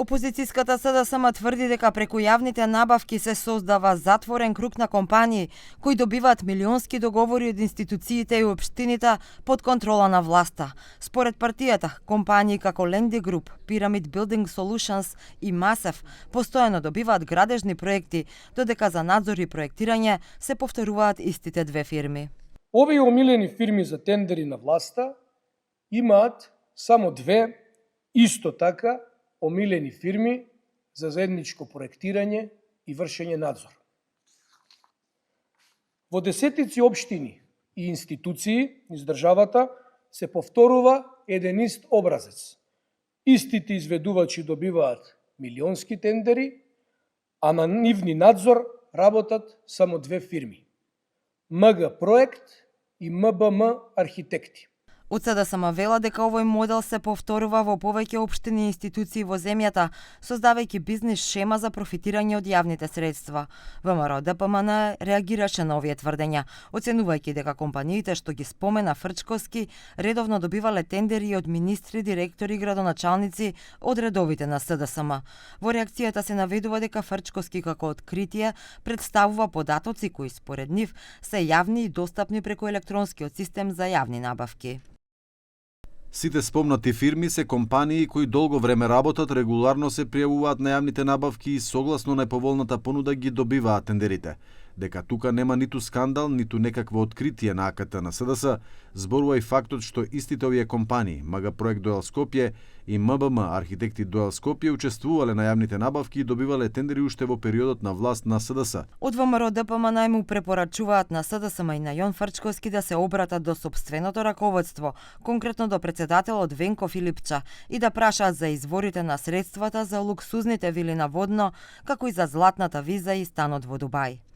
Опозицијската СДСМ тврди дека преку јавните набавки се создава затворен круг на компании кои добиваат милионски договори од институциите и општините под контрола на власта. Според партијата, компании како Ленди Груп, Pyramid Building Solutions и Масев постојано добиваат градежни проекти, додека за надзор и проектирање се повторуваат истите две фирми. Овие омилени фирми за тендери на власта имаат само две исто така омилени фирми за заедничко проектирање и вршење надзор. Во десетици општини и институции из државата се повторува еден ист образец. Истите изведувачи добиваат милионски тендери, а на нивни надзор работат само две фирми – МГ Проект и МБМ Архитекти. Од СДСМ вела дека овој модел се повторува во повеќе општини и институции во земјата, создавајќи бизнис шема за профитирање од јавните средства. ВМРО ДПМН реагираше на овие тврдења, оценувајќи дека компаниите што ги спомена Фрчковски редовно добивале тендери од министри, директори и градоначалници од редовите на СДСМ. Во реакцијата се наведува дека Фрчковски како откритие представува податоци кои според нив се јавни и достапни преку електронскиот систем за јавни набавки. Сите спомнати фирми се компании кои долго време работат, регуларно се пријавуваат на јавните набавки и согласно најповолната понуда ги добиваат тендерите. Дека тука нема ниту скандал, ниту некакво откритие на АКТ на СДС, зборува и фактот што истите овие компании, МГ Проект Дуел Скопје и МБМ Архитекти Дуел Скопје, учествувале на јавните набавки и добивале тендери уште во периодот на власт на СДС. Од ВМРО ДПМН му препорачуваат на СДСМ и на Јон Фрчковски да се обратат до сопственото раководство, конкретно до председателот Венко Филипча, и да прашаат за изворите на средствата за луксузните вили на Водно, како и за златната виза и станот во Дубај.